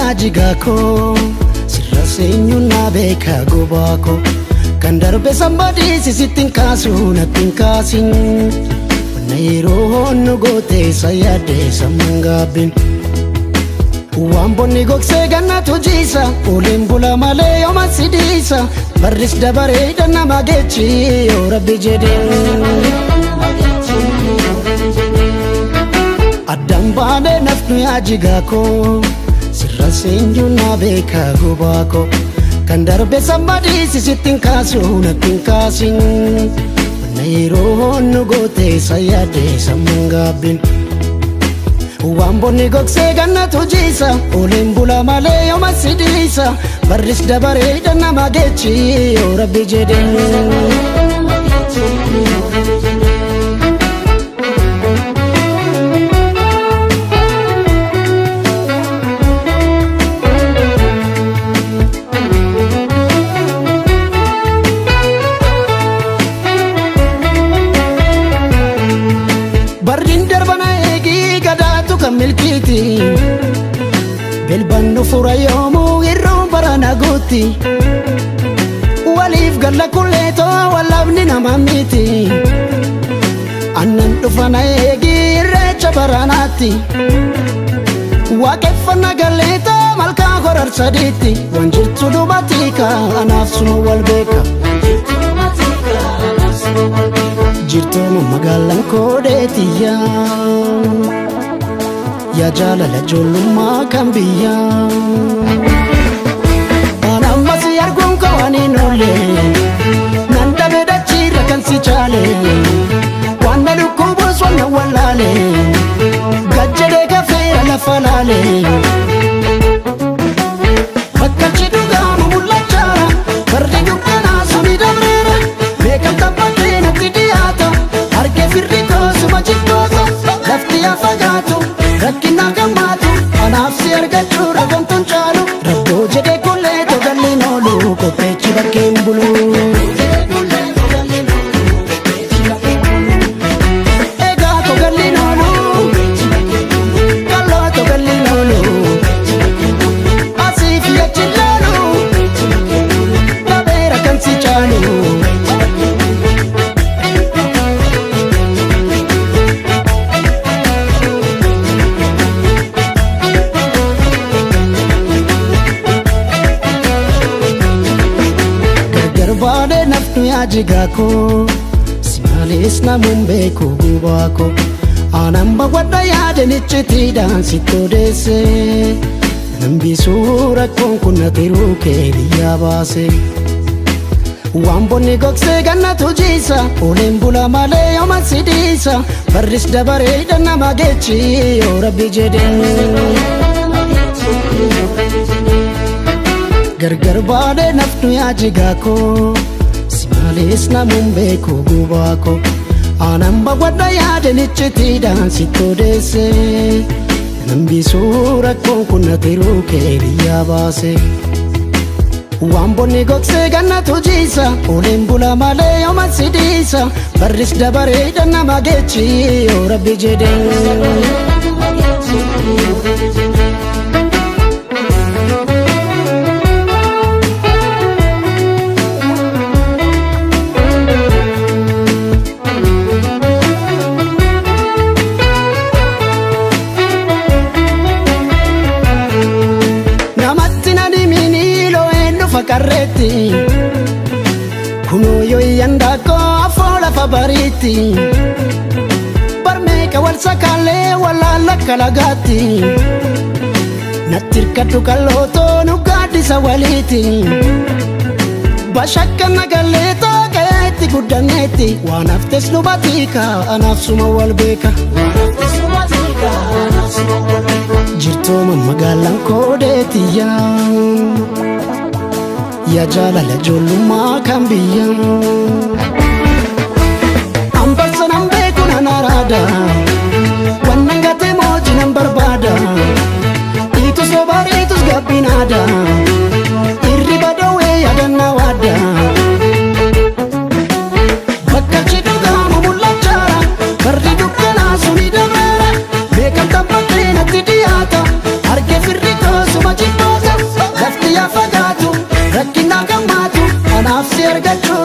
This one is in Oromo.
Yaajigaa koo sirra seenyuun na beeka gobaa koo kan darbe sambadiisi sitti hin kaasu natti hin kaasin wanna yeroo honnu goote sayyaadde sammuun gaabbin. Waan bonni gogsee gannatu jiisa uleen bula malee yooma si dhiisa barris dabaree nama geechi yoo rabbi jedhee. Addaan baanee nafnu yaajigaa koo sirra seenyuun na beeka gobaa koo kan darbe sambadiisi sitti hin kaasu natti hin kaasin wanna yeroo honnu goote sayyaadde sammuun gaabbin. Waan bonni gogsee gannatu jiisa uleen bula malee yooma si dhiisa barris dabaree nama geechi yoo rabbi jedhee. Barriin darbana eegii gadaatu kan milkiiti. Bilbannu fura yoomuu irroon barana guutti. Waliif galla kulleetoo wallabni nama miti. Annan dhufana eegii irreecha baranaatti. Waaqeffannaa galleetoo malkaa horar sadiitti. Waan jirtu dubatii anaaf suma wal beeka. Jirtuuma magaalaan koodeetiyya yaa jaalala ijoollummaa kan biyyaa. Waan ammas arguun koo waan hin oolle nan dhabe dachiirra kan si caale waan na dhukkubus waan na wallaale gajjadee kafeera lafa laale. Bakkalchi dhugaamu mul'achaara fardi dukkanaa suni dabreera beekamta bakkee natti dhiyaata harkee firri koosuma jibboota lafti yaa fagaatu rakkina gammaatu anaaf si argachuu ragamtuun caalu rabboo jedhee kullee togalliin oolu qopheechi bakkeen bulu. Egaa togalliin oolu kalloo togalliin oolu asii fi achi laalu dhabeera kan si caalu. Gargar baanee nafnu yaajigaa koo si malees namuun beeku gubaa koo aanan bawwadha yaadan iccitiidhaan sitti odeesse nambisuu rakkoon kun na tiruu kee biyyaa baase. Waan bonni gogsee gannatu jiisa uleen bula malee yooma si dhiisa barris dabaree nama geechi yoo rabbi jedhee. Gargar baanee nafnu yaajigaa koo si malees namuun beeku gubaa koo aanan bawwadha yaadan iccitiidhaan sitti odeesse nambisuu rakkoon kun na tiruu kee biyyaa baase. Waan bonni gogsee gannatu jiisa uleen bula malee yooma si dhiisa barris dabaree nama geechi yoo rabbi jedhee. Namatti nan himini loo'een dhufa qarreetti kunoo yoo iyyan daakkoo afoo lafa bariitti barmeeqa wal sakaalee walaala akka lagaatti natti hirkadhu kallootoo nu gaaddisa waliiti bashakka nagalleetoo qe'eetti guddanneetti waan haftes nu batiika anaaf suma wal beeka. Jirtuuma magaalaan koodeetiyya yaa jaalala ijoollummaa kan biyyaa. Ambarsa nan beeku nan araada wannan gatee mooji nan barbaada dhiitus sobariitus gabbiin aadaa irriba dhoowwee yaadannaa waadda. Bakkalchi dhugaamu mul'achaara barri dukkanaa suni dabreera beekamta bakkee natti dhiyaata harkee firri koosuma jibba. Dagachuun.